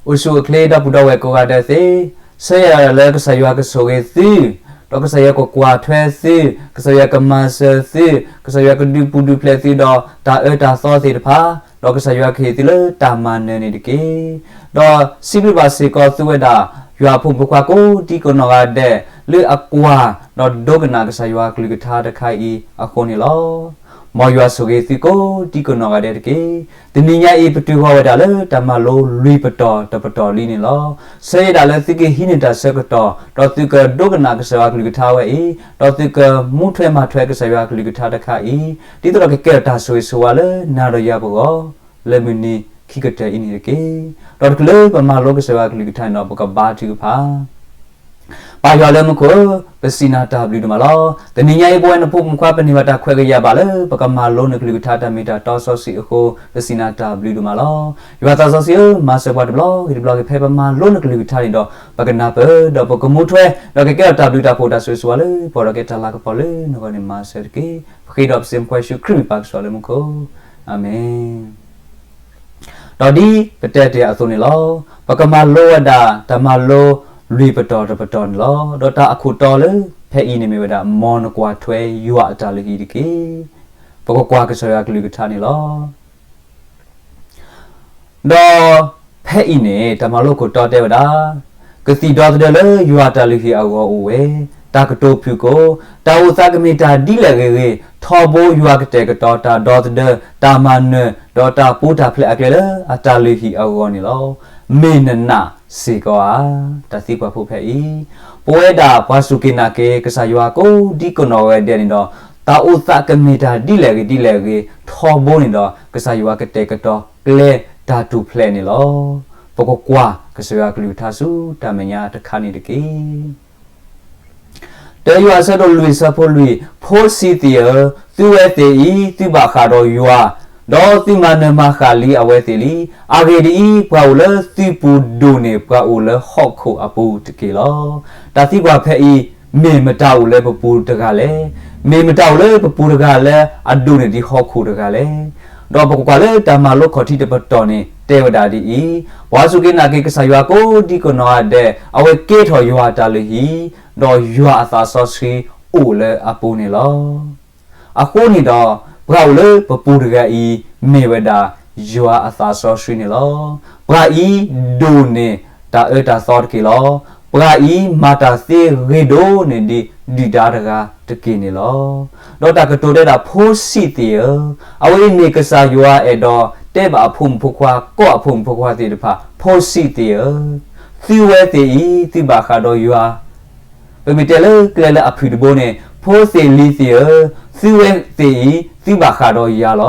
အိၣ်ဆူၣ်အိၣ်ချ့ဒီပုၢ်ဒီဝဲၢ်ကိးဂၤဒဲးသ့ၣ်, ဆၢယၤလၢကစၢ်ယွၤကဆိၣ်ဂ့ၤသု, ဒီးကစၢ်ယွၤကကွၢ်ထွဲသု, ကစၢ်ယွၤကမၤစၢၤသု, ကစၢ်ယွၤကဒုးပူၤဒုးဖျဲးသုဒီးတၢ်အၢတၢ်သီသ့ၣ်တဖၣ်, ဒီးကစၢ်ယွၤကဟ့ၣ်သုလၢတၢ်မၤနၢၤန့ၣ်တက့ၢ်. ဒီးစံးဘျုးဘၣ်စ့ၢ်ကီးသုဝဲဒၣ် ယွၤအဖိမုၣ်ဖိခွါကိးဒံကနီၢ်ဂၤဒဲး လၢအကွၢ်ဒီးဒိကနၣ်ကစၢ်ယွၤကလုၢ်ကထါတခါအံၤအဃိန့ၣ်လီၤ. မ်ယွၤဆိၣ်ဂ့ၤသုကိးဒံကနီၢ်ဂၤဒဲးတက့ၢ်. တနံၤညါအံၤ ပတုၤဃီၤဝဲဒၣ်လၢတၢ်မၤလိလွံၢ်ပတီၢ်တပတီၢ်လံန့ၣ်လီၤ. ဆၢယဲဒၣ်လၢသုကဟံးန့ၢ်တၢ်ဆၢကတီၢ်, ဒီးသုကဒိကနၣ်ကစၢ်ယွၤကလုၢ်ကထါဝဲအံၤ, ဒီးသုကမူထွဲမၤထွဲကစၢ်ယွၤကလုၢ်ကထါတခါအံၤ, ဒ်သိးဒီးကကဲထီၣ်တၢ်ဆိၣ်ဂ့ၤဆိၣ်ဝါလၢနၤဒီးယၤပဂီၢ် လၢမုၢ်နံၤခံကတၢၢ်အံၤန့ၣ်တက့ၢ်. ဒီးတချုးလၢပမၤလိကစၢ်ယွၤကလုၢ်ကထါန့ၣ်ဒီး ပကဘါထုကဖၣ် ပၢ်ယွၤလၢမူခိၣ်ဧၢ, ပစံးနၤတၢ်ဘျုးဒိၣ်မးလီၤ. တနံၤညါအံၤ ပဝဲနဖိမုၣ်ဖိခွါ ပန့ၢ်ဘၣ်တၢ်ခွဲးကယာ်ဘၣ်လၢ ပကမၤလိနကလုၢ်ကထါတၢ်မ့ၢ်တၢ်တီစီဆှံအဃိ ပစံးနၤတၢ်ဘျုးဒိၣ်မးလီၤ. ယွၤသးစီဆှံဧၢ, မၤစၢၤပှၤတဘျီဂ့ၤတဘျီဂ့ၤ ဖဲပမၤလိနကလုၢ်ကထါန့ၣ်ဒီး ပကနၢ်ပၢၢ် ဒီးပကမူထွဲ ဒီးကကဲထီၣ်တၢ်ဘျုးတၢ်ဖှိၣ်တၢ်ဆိၣ်ဂ့ၤဆိၣ်ဝါလၢ ပှၤဒီးကဲတၢ်လၤကပီၤလၢနဂီၢ်န့ၣ် မၤစၢၤတက့ၢ်. ပဃ့ဒီးပစံးမုၣ်ခွါယ့ၣ်ၡူးခရံာ်မ့ၢ်ပၢ်ကစၢ်လၢမူခိၣ်, အၤမ့ၣ်. ဒီးဒ်ပတဲတ့ၢ်အသိးန့ၣ်လီၤ. ပကမၤလိဝဲဒၣ်တၢ်မၤလိလွံၢ်ပတီၢ်တပတီၢ်န့ၣ်လီၤ. ဒီးတၢ်အခိၣ်တီလၢဖဲအံၤန့ၣ်မ့ၢ်ဝဲဒၣ် မ်နကွၢ်ထွဲယွၤအတၢ်လုၢ်ဟံၣ်တက့ၢ်. ပကကွၢ်ကစၢ်ယွၤကလုၢ်ကထါန့ၣ်လီၤ. ဒီးဖဲအံၤန့ၣ် တၢ်မၤလိခိၣ်တီတဲဝဲဒၣ်, ကသံၣ်ဒီသဒၢလၢယွၤအတၢ်လုၢ်ဟံၣ်အဂီၢ်အိၣ်ဝဲ, တၢ်ကတိၤဖုၣ်ကိာ်, တၢ်အိၣ်သးကမ့ၢ်တၢ်ဒ်လဲၣ်ဂ့ၤဂ့ၤ, ထီဘိယွၤကတဲာ်ကတီၤတၢ်ဒီသဒၢ, တၢ်မၤနၢၤ, ဒီးတၢ်ပူၤတၢ်ဖျဲးအကျဲလၢအတၢ်လုၢ်ဟံၣ်အဂီၢ်န့ၣ်လီၤ. မ့ၢ်နနာ်စ့ၢ်ကီးဧါ. တၢ်သံကွၢ်ဖိဖဲအံၤ, ပဝဲဒၣ်ပှၤစူၢ်က့ၤနာ်က့ၤ ကစၢ်ယွၤကိးဒံကနီၢ်ဂၤဒဲးန့ၣ်ဒီး တၢ်အိၣ်သးကမ့ၢ်တၢ်ဒ်လဲၣ်ဂ့ၤဒ်လဲၣ်ဂ့ၤ ထီဘိန့ၣ်ဒီး ကစၢ်ယွၤကတဲာ်ကတီၤကျဲတၢ်ထူၣ်ဖျဲးန့ၣ်လီၤ. ပကကွၢ်ကစၢ်ယွၤကလုၢ်ကထါဆူတၢ်မဲာ်ညါတခါန့ၣ်တက့ၢ်. တၢယိၤဟၣ်အဆၢဒိၣ်လွံၢ်အဆၢဖိလွံၢ်, ဖိဆံးသ့ၣ်ဧၢ, သုဝဲသ့ၣ်အံၤ သုဘၣ်ဃးဒီးယွၤ, ဒီးသုမၤနၢၤမၤဃၣ်လံအဝဲသ့ၣ်လံ. အဂ့ၢ်ဒ်အံၤ, ပှၤအိၣ်လၢသုပူၤဒိၣ်န့ၢ်ပှၤအိၣ်လၢဟီၣ်ခိၣ်အပူၤတက့ၢ်လီၤ. တၢ်သံကွၢ်ဖဲအံၤ, မ့ၢ်မတၤအိၣ်လၢပပူၤတဂၤလဲၣ်. မ့ၢ်မတၤအိၣ်လၢပပူၤတဂၤလၢအဒိၣ်န့ၢ်ဒံးဟီၣ်ခိၣ်တဂၤလဲၣ်. ဒီးပကကွၢ်လၢတၢ်မၤလိခီၣ်ထံးတပတီၢ်န့ၣ် တဲဝဲဒၣ်ဒ်အံၤ, ပှၤစူၢ်က့ၤနာ်က့ၤကစၢ်ယွၤကိးဒံကနီၢ်ဂၤဒဲး အဝဲကဲထီၣ်ယွၤအတၢ်လုၢ်ဟံၣ်, ဒီးယွၤအသးစီဆှံအိၣ်လၢအပူၤန့ၣ်လီၤ. အဃိန့ၣ်ဒီး ပှၤအိၣ်လၢပပူၤတဂၤအံၤ မ့ၢ်ဝဲဒၣ်ယွၤအသးစီဆှံန့ၣ်လီၤ. ပှၤအံၤဒိၣ်န့ၢ်တၢ်အၢတၢ်သီတက့ၢ်လီၤ. ပှၤအံၤမၤတၢ်သ့ဂ့ၤဒိၣ်န့ၢ်ဒံးဒုၣ်ဒါတဂၤတက့ၢ်န့ၣ်လီၤ. ဒီးတၢ်ကတိၤတဲဒၣ်ဖိဆံးသ့ၣ်ဧၢ, အဝဲအံၤမ့ၢ်ကစၢ်ယွၤအဲၣ်ဒိးတဲဘၣ်အဖိမုၣ်ဖိခွါ ကိးအဖိမုၣ်ဖိခွါသ့ၣ်တဖၣ် ဖိဆံးသ့ၣ်ဧၢ, သုဝဲသ့ၣ်အံၤ သုဘၣ်ဃးဒီးယွၤ ပမ့ၢ်တဲလၢကျဲလၢအဖုၣ်တဘိန့ၣ် ဖိသ့ၣ်လံၤသ့ၣ်ဧၢ, သုဝဲသ့ၣ်အံၤ သုဘၣ်ဃးဒီးယၤလီၤ.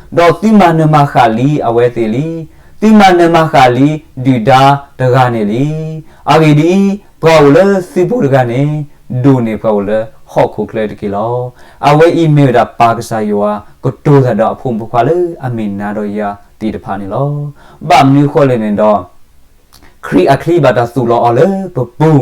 ဒီးသုမၤနၢၤမၤဃၣ်လံအဝဲသ့ၣ်လံ. သုမၤနၢၤမၤဃၣ်လံဒုၣ်ဒါတဂၤန့ၣ်လံ. အဂ့ၢ်ဒ်အံၤ, ပှၤအိၣ်လၢသုပူၤတဂၤန့ၣ် ဒိၣ်န့ၢ်ပှၤအိၣ်လၢဟီၣ်ခိၣ်ချၢတက့ၢ်လီၤ. အဝဲအံၤမ့ၢ်ဝဲဒၣ်ပၢ်ကစၢ်ယွၤ ကတိၤတၢ်ဒီးအဖိမုၣ်ဖိခွါလၢအမ့ၢ်နၤဒီးယၤသ့ၣ်တဖၣ်န့ၣ်လီၤ. ဘၣ်မနုၤအဃိလဲၣ်န့ၣ်ဒီး ခရံာ်အချံဘၣ်တၢ်သူၣ်လီၤအီၤလၢပပူၤ,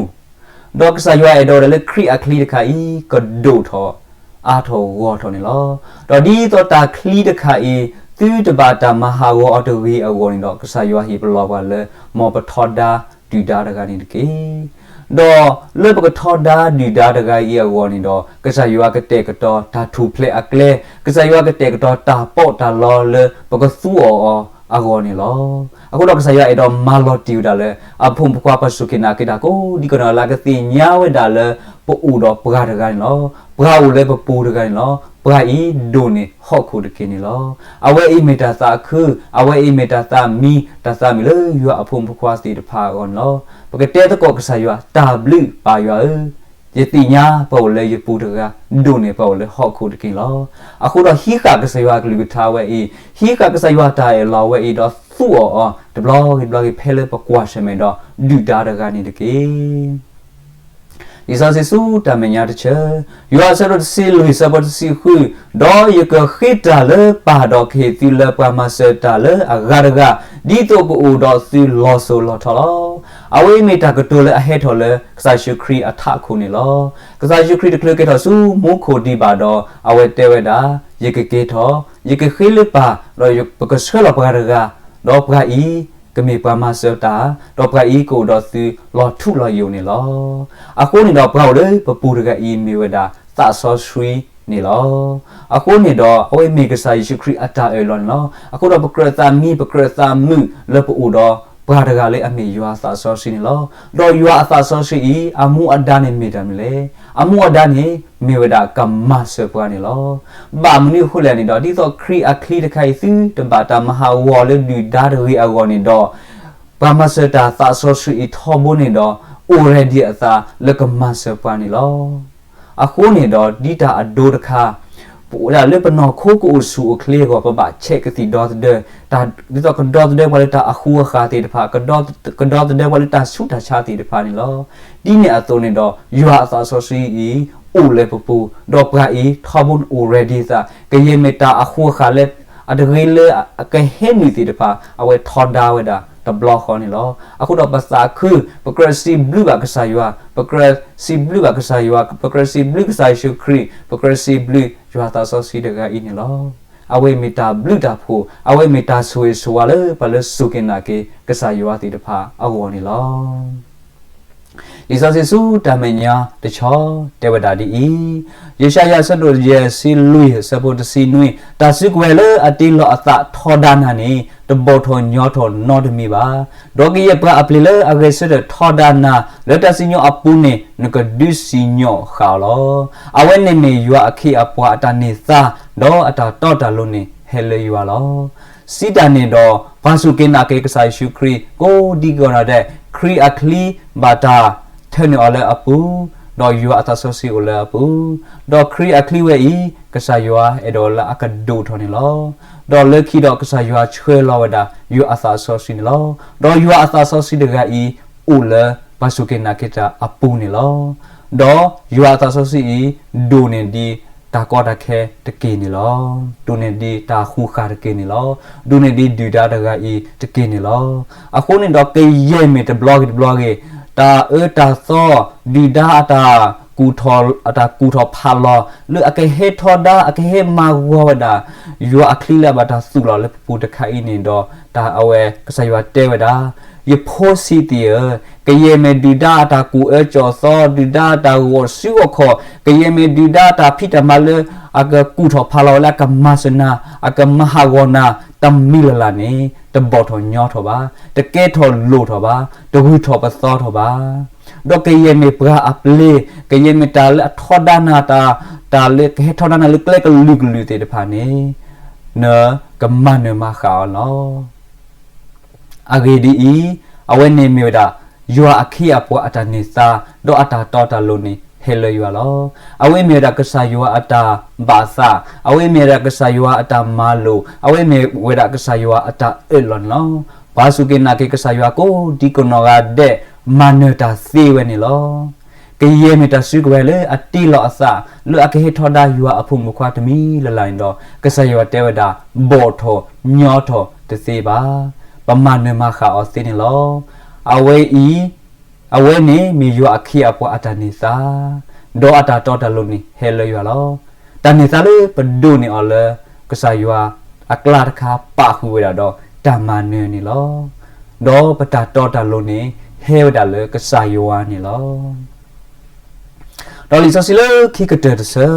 ဒီးကစၢ်ယွၤအဲၣ်ဒိးဝဲဒၣ်လၢခရံာ်အချံတခါအံၤ ကဒိၣ်ထီၣ်အါထီၣ်ဂီၢ်ထီၣ်န့ၣ်လီၤ. ဒီးဒ်သိးတၢ်ချံတခါအံၤ သုတဘၣ်တၢ်မၤဟးဂီၤအီၤတဂ့ၤအဂီၢ်န့ၣ်ဒီး ကစၢ်ယွၤဟ့ၣ်ပလီၢ်ပှၤလၢ မ်ပထီဒါဒုၣ်ဒါတဂၤန့ၣ်တက့ၢ်. ဒီးလၢပကထီဒါဒုၣ်ဒါတဂၤအံၤအဂီၢ်န့ၣ်ဒီး ကစၢ်ယွၤကတဲာ်ကတီၤတၢ်ထူၣ်ဖျဲးအကျဲ, ကစၢ်ယွၤကတဲာ်ကတီၤတၢ်ပီးတၢ်လီလၢပကသူအီၤအီၤအဂီၢ်န့ၣ်လီၤ. အဃိဒီးကစၢ်ယွၤအဲၣ်ဒိးမၤလီၤတံၢ်ဝဲဒၣ်လၢ အဖိမုၣ်ဖိခွါပှၤစူၢ်က့ၤနာ်က့ၤတၢ်ကိးဒံကနီၢ်လၢကသ့ၣ်ညါဝဲဒၣ်လၢ ပအိၣ်ဒီးပှၤတဂၤန့ၣ်လီၤ. ပှၤအိၣ်လၢပပူၤတဂၤန့ၣ်လီၤ. ပှၤအံၤဒိၣ်န့ၢ်ဟီၣ်ခိၣ်တက့ၢ်န့ၣ်လီၤ. အဝဲအံၤမ့ၢ်တၢ်သးခု, အဝဲအံၤမ့ၢ်တၢ်သးမံ, တၢ်သးမုာ်လၢယွၤအဖိမုၣ်ဖိခွါသ့ၣ်တဖၣ်အဂီၢ်န့ၣ်လီၤ. ပကတဲသကိးကစၢ်ယွၤ တၢ်ဘျုးပၢ်ယွၤဧၢ, ယသ့ၣ်ညါပှၤအိၣ်လၢယပူၤတဂၤ ဒိၣ်န့ၢ်ပှၤအိၣ်လၢဟီၣ်ခိၣ်တက့ၢ်လီၤ. အဃိဒီးဟံးဃာ်ကစၢ်ယွၤအကလုၢ်ကထါဝဲအံၤ, ဟံးဃာ်ကစၢ်ယွၤတၢ်အဲၣ်လီၤဝဲအံၤ ဒီးသူအီၤအီၤ တဘျီဂ့ၤတဘျီဂ့ၤဖဲလၢပကွၢ်ဆၢၣ်မဲာ်ဒီး ဒုၣ်ဒါတဂၤန့ၣ်တက့ၢ်. လံာ်စီဆှံဆူတၢ်မဲာ်ညါတဆၢ, ယိၤဟၣ်အဆၢဒိၣ်တဆံလွံၢ်အဆၢဖိတဆံဃု, ဒီးယကဃ့တၢ်လၢပၢ်ဒီးကဟ့ၣ်သုလၢပှၤမၤစၢၤတၢ်လၢအဂၤတဂၤ, ဒ်သိးကအိၣ်ဒီးသုလီၤစိၤလီၤထီလီၤ. အဝဲအံၤမ့ၢ်တၢ်ကတိၤလၢအဟဲထီၣ်လၢကစၢ်ယ့ၣ်ၡူးခရံာ်အထးခိၣ်န့ၣ်လီၤ. ကစၢ်ယ့ၣ်ၡူးခရံာ်တချုးက့ၤထီၣ်ဆူမူခိၣ်ဒံးဘၣ်ဒီး အဝဲတဲဝဲဒၣ်, ယကက့ၤထီၣ်, ယကဃ့လၢပၢ်, ဒီးပကဆှၢလီၤပှၤတဂၤ, ဒီးပှၤအံၤ ကမ့ၢ်ပှၤမၤစၢၤတၢ်, ဒီးပှၤအံၤကအိၣ်ဒီးသုလီၤထူလီၤယိာ်န့ၣ်လီၤ. အဃိန့ၣ်ဒီးပှၤအိၣ်လၢပပူၤတဂၤအံၤမ့ၢ်ဝဲဒၣ်သးစီဆှံန့ၣ်လီၤ. အဃိန့ၣ်ဒီးအဝဲမ့ၢ်ကစၢ်ယ့ၣ်ၡူးခရံာ်အတၢ်အၢၣ်လီၤန့ၣ်လီၤ. အဃိဒီးပကြၢးသးမံ ပကြၢးသးမုာ်လၢပအိၣ်ဒီးပှၤတဂၤလၢအမ့ၢ်ယွၤသးစီဆှံန့ၣ်လီၤ. ဒီးယွၤအသးစီဆှံအံၤ အမူအဒါန့ၣ်မ့ၢ်တၢ်မနုၤလဲၣ်. အမူအဒါန့ၣ် မ့ၢ်ဝဲဒၣ်ကမၤစၢၤပှၤန့ၣ်လီၤ. ဘၣ်မနုၤအဃိလဲၣ်န့ၣ်ဒီး ဒ်သိးခရံာ်အချံတခါအံၤ သုတဘၣ်တၢ်မၤဟးဂီၤလၢဒုၣ်ဒါတဂ့ၤအဂီၢ်န့ၣ်ဒီး ပှၤမၤစၢၤတၢ်သးစီဆှံအံၤထီဘိန့ၣ်ဒီး အိၣ် ready အသးလၢကမၤစၢၤပှၤန့ၣ်လီၤ. အဃိန့ၣ်ဒီး ဒ်တၢ်အဒိတခါ ပဝဲဒၣ်လၢပနီၢ်ခိကအိၣ်ဆူၣ်အိၣ်ချ့အဂီၢ် ပဘၣ် check ကသံၣ်ဒီသဒၢ, ဒ်သိးကဒီသဒၢပှၤလၢတၢ်အဃူအဃာ်သ့ၣ်တဖၣ်, ကဒီသဒၢပှၤလၢတၢ်ဆူးတၢ်ဆါသ့ၣ်တဖၣ်န့ၣ်လီၤ. ဒ်န့ၣ်အသိးန့ၣ်ဒီး ယွၤအသးစီဆှံအံၤ အိၣ်လၢပပူၤ, ဒီးပှၤအံၤထီဘိန့ၣ်အိၣ် ready သး, ကယဲၢ်မ့ၢ်တၢ်အဃူအဃာ်လၢ အတဂ့ၤလၢအကဟဲနုာ်သ့ၣ်တဖၣ် အဝဲထီဒါဝဲဒၣ်တဘျီဃီန့ၣ်လီၤ. အဃိဒီးပသးခု, ပကြၢးစံးဘျုးဘၣ်ကစၢ်ယွၤ, ပကြၢးစံးဘျုးဘၣ်ကစၢ်ယွၤ, ပကြၢးစံးဘျုးကစၢ်ယ့ၣ်ၡူးခရံာ်, ပကြၢးစံးဘျုးယွၤသးစီဆှံတဂၤအံၤန့ၣ်လီၤ. အဝဲမ့ၢ်တၢ်ဘျုးတၢ်ဖှိၣ်, အဝဲမ့ၢ်တၢ်ဆိၣ်ဂ့ၤဆိၣ်ဝါလၢပှၤလၢစူၢ်က့ၤနာ်က့ၤကစၢ်ယွၤသ့ၣ်တဖၣ်အဂီၢ်န့ၣ်လီၤ. လံာ်စီဆှံဆူတၢ်မဲာ်ညါတဆီ တဲဝဲဒၣ်ဒ်အံၤ, ယၡါယၤအဆၢဒိၣ်ယဲၢ်ဆံလွံၢ်အဆၢဖိတဆံနွံ, တၢ်စုကဝဲၤလၢအတ့လီၤအသးထီဒါနၤန့ၣ် တဘီၣ်ထီၣ်ညီထီၣ်နီတမံၤဘၣ်. ဒီးကယဲၢ်ပှၤအပျ့ၤလၢအဂဲၤဆၢထၢၣ်ထီဒါနၤ လၢတၢ်စံၣ်ညီၣ်အပူၤန့ၣ် နကဒုးစံၣ်ညီၣ်ဃာ်အီၤလီၤ. အဝဲန့ၣ်မ့ၢ်ယွၤအခ့အပှၤအတၢ်န့ၢ်သါ, ဒီးအတၢ်တီတၢ်လိၤန့ၣ်ဟဲလၢယွၤလီၤ. စံးတၢ်န့ၣ်ဒီး ပှၤစူၢ်က့ၤနာ်က့ၤကစၢ်ယ့ၣ်ၡူးခရံာ် ကိးဒံကီးနၤဒဲး ခရံာ်အချံဘၣ်တၢ်ထၢနုာ်အီၤလၢအပူၤ, ဒီးယွၤအသးစီဆှံအိၣ်လၢအပူၤ, ဒီးခရံာ်အချံဝဲအံၤ ကစၢ်ယွၤအဲၣ်ဒိးလၢအကဒိၣ်ထီၣ်န့ၣ်လီၤ. ဒီးလၢခံဒီးကစၢ်ယွၤဆှၢလီၤဝဲဒၣ် ယွၤအသးစီဆှံန့ၣ်လီၤ. ဒီးယွၤအသးစီဆှံတဂၤအံၤ အိၣ်လၢပှၤစူၢ်က့ၤနာ်က့ၤတၢ်အပူၤန့ၣ်လီၤ. ဒီးယွၤအသးစီဆှံအံၤ ဒိၣ်န့ၢ်ဒံးတၢ်ကီတၢ်ခဲတက့ၢ်န့ၣ်လီၤ. ဒိၣ်န့ၢ်ဒံးတၢ်ဃူဃာ်တက့ၢ်န့ၣ်လီၤ. ဒိၣ်န့ၢ်ဒံးဒုၣ်ဒါတဂၤအံၤတက့ၢ်န့ၣ်လီၤ. အဃိန့ၣ်ဒီးကယဲၢ်မ့ၢ်တဘျီဂ့ၤတဘျီဂ့ၤ တၢ်အၢတၢ်သီ ဒုၣ်ဒါအတၢ်ကူၣ်ထီၣ် အတၢ်ကူၣ်ထီၣ်ဖးလီၤ လၢအကဟဲထီဒါ အကဟဲမၤဂီၤဝဲဒၣ် ယွၤအချံလၢအဘၣ်တၢ်သူၣ်လီၤလၢပပူၤတခါအံၤန့ၣ်ဒီး တၢ်အဝဲကစၢ်ယွၤတဲဝဲဒၣ်, ယဖိဆံးသ့ၣ်ဧၢ, ကယဲၢ်မ့ၢ်ဒုၣ်ဒါအတၢ်ကူၣ်အၢကၠီၣ်သီ, ဒုၣ်ဒါအတၢ်ဂီၤစုဂီၤခီၣ်, ကယဲၢ်မ့ၢ်ဒုၣ်ဒါအတၢ်ဖံးတၢ်မၤလၢ အကကူၣ်ထီၣ်ဖးလီၤဝဲလၢအကမၤစၢၤနၤ, အကမၤဟးဂီၤနၤ တမံၤလၢ်လၢ်န့ၣ် တဘီၣ်ထီၣ်ညီထီၣ်ဘၣ်, တကဲထီၣ်လိၣ်ထီၣ်ဘၣ်, တဂုၤထီၣ်ပသီထီၣ်ဘၣ်. ဒီးကယဲၢ်မ့ၢ်ပှၤအပျ့ၤ, ကယဲၢ်မ့ၢ်တၢ်လၢအထီဒါနၤတၢ်, တၢ်လၢကဟဲထီဒါနၤလၢကျဲကလုာ်ကလုာ်သ့ၣ်တဖၣ်န့ၣ် နကမၤနၢၤမၤဃၣ်အီၤလီၤ. အဂ့ၢ်ဒ်အံၤ, အဝဲန့ၣ်မ့ၢ်ဝဲဒၣ် ယွၤအခ့အပှၤအတၢ်န့ၢ်သါ, ဒီးအတၢ်တီတၢ်လိၤန့ၣ် ဟဲလၢယွၤလီၤ. အဝဲမ့ၢ်ဝဲဒၣ်ကစၢ်ယွၤအတၢ်ဘၣ်သး, အဝဲမ့ၢ်ဝဲဒၣ်ကစၢ်ယွၤအတၢ်မၤလိာ်, အဝဲမ့ၢ်ဝဲဒၣ်ကစၢ်ယွၤအတၢ်အၢၣ်လီၤန့ၣ်လီၤ. ပှၤစူၢ်က့ၤနာ်က့ၤကစၢ်ယွၤကိးဒံကနီၢ်ဂၤဒဲး မၤနၢၤတၢ်သ့ဝဲန့ၣ်လီၤ. ကယဲၢ်မ့ၢ်တၢ်စုကဝဲၤလၢအတ့လီၤအသး လၢအကဟဲထီဒါယွၤအဖိမုၣ်ခွါတမံၤလၢ်လၢ်န့ၣ်ဒီး ကစၢ်ယွၤတဲဝဲဒၣ် ဘီၣ်ထီၣ်ညီထီၣ်တသ့ဘၣ်. ပမၤနၢၤမၤဃၣ်အီၤသ့န့ၣ်လီၤ. အဝဲအံၤ, အဝဲန့ၣ်မ့ၢ်ယွၤအခ့အပှၤအတၢ်န့ၢ်သါ, ဒီးအတၢ်တီတၢ်လိၤန့ၣ်ဟဲလၢယွၤလီၤ. တၢ်န့ၢ်သါလၢပဒိးန့ၢ်အီၤလၢ ကစၢ်ယွၤအကျါတခါ ပာ်ဃုာ်ဝဲဒၣ်ဒီးတၢ်မၤနၢၤန့ၣ်လီၤ. ဒီးပတၢ်တီတၢ်လိၤန့ၣ် ဟဲဝဲဒၣ်လၢကစၢ်ယွၤန့ၣ်လီၤ. ဒီးလံာ်စီဆှံလၢခံကတၢၢ်တဆၢ,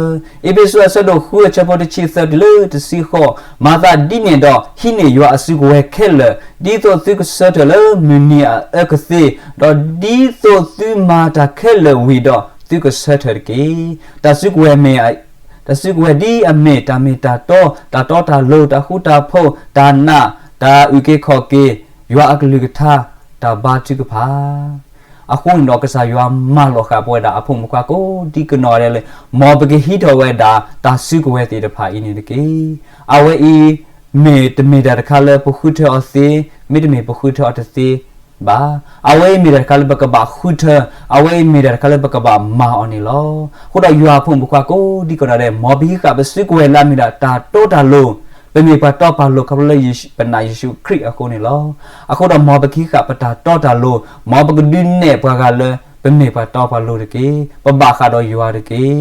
အ့းဖ့းစူးအဆၢဒိၣ်ဃုအဆၢဖိတဆံသၢတုၤလၢတဆံဃိး, မၤသးဒ်န့ၣ်ဒီး ဟံးန့ၢ်ယွၤအစုကဝဲၤခဲလၢာ်, ဒ်သိးသုကဆၢထၢၣ်လၢမုၢ်နံၤအအၢကသ့, ဒီးဒ်သိးသုမၤတၢ်ခဲလၢာ်ဝံၤဒီး သုကဆၢထၢၣ်တက့ၢ်. တၢ်စုကဝဲၤမ့ၢ် တၢ်စုကဝဲၤဒ်အမ့ၢ်တၢ်မ့ၢ်တၢ်တီ, တၢ်တီတၢ်လိၤ, တၢ်ဃူတၢ်ဖိး, တၢ်နာ်, တၢ်အုၣ်က့ၤခီၣ်က့ၤ, ယွၤအကလုၢ်ကထါ, တၢ်ဘါထုကဖၣ်. အဃိန့ၣ်ဒီး ကစၢ်ယွၤမၢလီၤဃာ်ပဝဲဒၣ်အဖိမုၣ်ခွါကိးဒံကနီၢ်ဒဲးလၢ မ်ပကဟံးထီၣ်ဝဲဒၣ်တၢ်စုကဝဲၤသ့ၣ်တဖၣ်အံၤန့ၣ်တက့ၢ်. အဝဲအံၤ မ့ၢ်တမ့ၢ်တၢ်တခါလၢပဃုထၢအီၤသ့, မ့တမ့ၢ်ပဃုထၢအီၤတသ့ဘၣ်. အဝဲအံၤမ့ၢ်တၢ်တခါလၢပကဘၣ်ဃုထၢ, အဝဲအံၤမ့ၢ်တၢ်တခါလၢပကဘၣ်မၤအီၤန့ၣ်လီၤ. အဃိဒီးယွၤအဖိမုၣ်ခွါကိးဒံကနီၢ်ဒဲး မ်ပဟံးဃာ်ပစုကဝဲၤလၢအမ့ၢ်ဒၣ်တၢ်တီတၢ်လိၤ, ပမ့ၢ်ပှၤတီပှၤလိၤခီဖျိလၢပနာ်ယ့ၣ်ၡူးခရံာ်အဃိန့ၣ်လီၤ. အဃိဒီးမ်ပကဟံးဃာ်ပတၢ်တီတၢ်လိၤ, မ်ပကဒုးနဲၣ်ပှၤဂၤလၢ ပမ့ၢ်ပှၤတီပှၤလိၤတက့ၢ်. ပဘၣ်ဃးဒီးယွၤတက့ၢ်.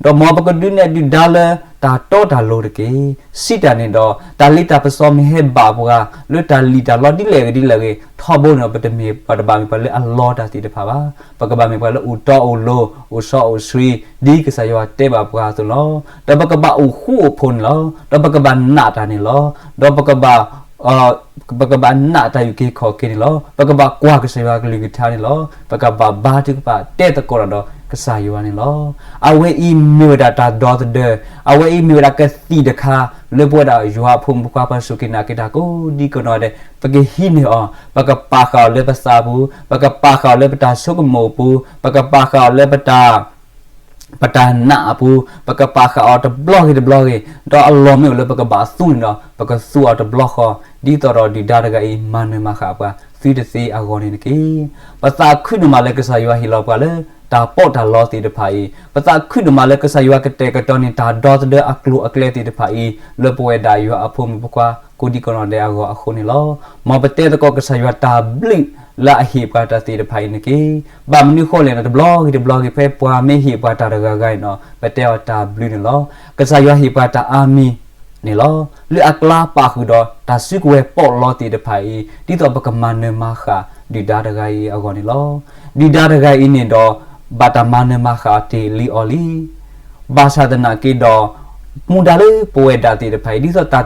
ဒီးမ်ပကဒုးနဲၣ်ဒုၣ်ဒါလၢတၢ်တီတၢ်လိၤတက့ၢ်. စံးတၢ်န့ၣ်ဒီး တၢ်လ့တၢ်ပစီမ့ၢ်ဟဲဘၣ်ပှၤ လၢတၢ်လံၣ်တၢ်လီဒ်လဲၣ်ဂ့ၤဒ်လဲၣ်ဂ့ၤ ထီဘိန့ၣ်ဒီး ပတမ့ၢ်ပှၤတဘၣ်မ့ၢ်ပှၤလၢအလီတၢ်သ့ၣ်တဖၣ်ဘၣ်. ပကဘၣ်မ့ၢ်ပှၤလၢအိၣ်တီအိၣ်လိၤ အိၣ်စီအိၣ်ဆှံ ဒ်ကစၢ်ယွၤတဲဘၣ်ပှၤအသိးလီၤ. ဒီးပကဘၣ်အိၣ်ဃူအိၣ်ဖိးန့ၣ်လီၤ. ဒီးပကဘၣ်နာ်တၢ်န့ၣ်လီၤ. ဒီးပကဘၣ် ပကဘၣ်နာ်တၢ်အုၣ်က့ၤခီၣ်က့ၤန့ၣ်လီၤ. ပကဘၣ်ကွၢ်ကစၢ်ယွၤကလုၢ်ကထါန့ၣ်လီၤ. ပကဘၣ်ဘါထုကဖၣ်တဲသကိးတၢ်ဒီးကစၢ်ယွၤန့ၣ်လီၤ. အဝဲအံၤမ့ၢ်ဝဲဒၣ်တၢ်ဒီသဒၢ, အဝဲအံၤမ့ၢ်ဝဲဒၣ်ကသံၣ်တခါ လၢပဝဲဒၣ်ယွၤအဖိမုၣ်ဖိခွါပှၤစူၢ်က့ၤနာ်က့ၤတၢ်ကိးဒံကနီၢ်ဒဲး ပကဟံးန့ၢ်အီၤ, ပကပာ်ဃာ်အီၤလၢပသးအပူၤ, ပကပာ်ဃာ်အီၤလၢပတၢ်ဆိကမိၣ်အပူၤ, ပကပာ်ဃာ်အီၤလၢပတၢ် ပတၢ်နာ်အပူၤ, ပကပာ်ဃာ်အီၤတဘျီဂ့ၤတဘျီဂ့ၤ, ဒီးအလီၢ်မ့ၢ်အိၣ်လၢပကဘၣ်သူန့ၣ်ဒီး ပကသူအီၤတဘျီဃီ, ဒ်သိးဒီးဒုၣ်ဒါတဂၤအံၤ မၤနၢၤမၤဃၣ်ပှၤသုတသ့အဂီၢ်န့ၣ်တက့ၢ်. ပသးခုဒိၣ်မးလၢကစၢ်ယွၤဟ့ၣ်လီၤပှၤလၢ တၢ်ပီးတၢ်လီသ့ၣ်တဖၣ်အံၤ, ပသးခုဒိၣ်မးလၢကစၢ်ယွၤကတဲာ်ကတီၤန့ၢ်တၢ်ဒီသဒၢအကျိၤအကျဲသ့ၣ်တဖၣ်အံၤ လၢပဝဲဒၣ်ယွၤအဖိမုၣ်ဖိခွါကိးဒံကနီၢ်ဒဲးအဂီၢ်အဃိန့ၣ်လီၤ. မ်ပတဲသကိးကစၢ်ယွၤတၢ်ဘျုးလၢအဟ့ၣ်ပှၤတၢ်သ့ၣ်တဖၣ်အံၤန့ၣ်တက့ၢ်. ဘၣ်မနုၤဃိလဲၣ်န့ၣ် တဘျီဂ့ၤတဘျီဂ့ၤ ဖဲပှၤမ့ၢ်ဟ့ၣ်ပှၤတၢ်တဂၤဂၤန့ၣ်ဒီး ပတဲအီၤတၢ်ဘျုးန့ၣ်လီၤ. ကစၢ်ယွၤဟ့ၣ်ပှၤတၢ်အါမံၤန့ၣ်လီၤ. လၢအကျါပာ်ဃုာ်ဒီးတၢ်စုကဝဲၤပီးလီသ့ၣ်တဖၣ်အံၤ ဒ်သိးပကမၤနၢၤမၤဃၣ်ဒုၣ်ဒါတဂၤအံၤအဂီၢ်န့ၣ်လီၤ. ဒုၣ်ဒါတဂၤအံၤန့ၣ်ဒီး ဘၣ်တၢ်မၤနၢၤမၤဃၣ်တ့ၢ်လံအီၤလံ. ဘၣ်ဆၣ်သနာ်က့ဒီး မူဒါလၢပဝဲဒၣ်သ့ၣ်တဖၣ်အံၤ ဒ်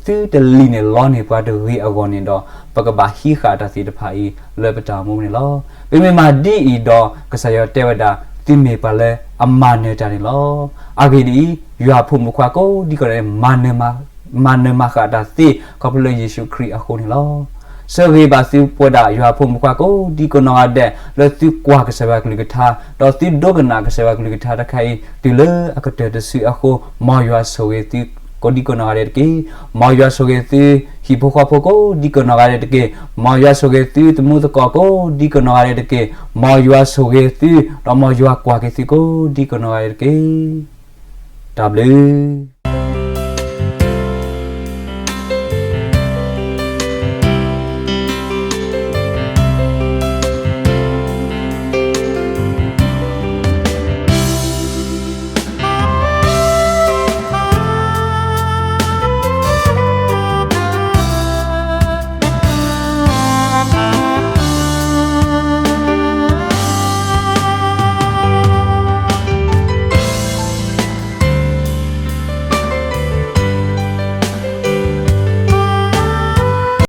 သိးတၢ်သုတလံၣ်န့ၢ်လီန့ၢ်ပှၤတဂ့ၤအဂီၢ်န့ၣ်ဒီး ပကဘၣ်ဟံးဃာ်တၢ်သ့ၣ်တဖၣ်အံၤ လၢပတၢ်အိၣ်မူန့ၣ်လီၤ. ပမ့ၢ်မၤဒ်အံၤဒီး ကစၢ်ယွၤတဲဝဲဒၣ် သုမ့ၢ်ပှၤလၢအမၤနၢၤတၢ်န့ၣ်လီၤ. အဂ့ၢ်ဒ်အံၤ, ယွၤအဖိမုၣ်ဖိခွါကိးဒံကနီၢ်ဒဲး မၤနၢၤမၤဃၣ်တၢ်သ့ ခီဖျိလၢယ့ၣ်ၡူးခရံာ်အဃိန့ၣ်လီၤ. ဆၢဂ့ၤဘၣ်သုပဝဲဒၣ်ယွၤအဖိမုၣ်ဖိခွါကိးဒံကနီၢ်ဂၤဒဲး လၢသုကွၢ်ကစၢ်ယွၤကလုၢ်ကထါ ဒီးသုဒိကနၣ်ကစၢ်ယွၤကလုၢ်ကထါတခါအံၤ တုၤလၢအကတၢၢ်တစုအဃိ, မ်ယွၤဆိၣ်ဂ့ၤသုကိးဒံကနီၢ်ဂၤဒဲးတက့ၢ်. မ်ယွၤဆိၣ်ဂ့ၤသု ဟံၣ်ဖိဃီဖိကိးဒံကနီၢ်ဂၤဒဲးတက့ၢ်. မ်ယွၤဆိၣ်ဂ့ၤသုသမူသကိးကိးဒံကနီၢ်ဂၤဒဲးတက့ၢ်. မ်ယွၤဆိၣ်ဂ့ၤသု ဒီးမ်ယွၤကွၢ်က့ၤသုကိးဒံကနီၢ်ဂၤဒဲးတက့ၢ်. တၢ်ဘျုး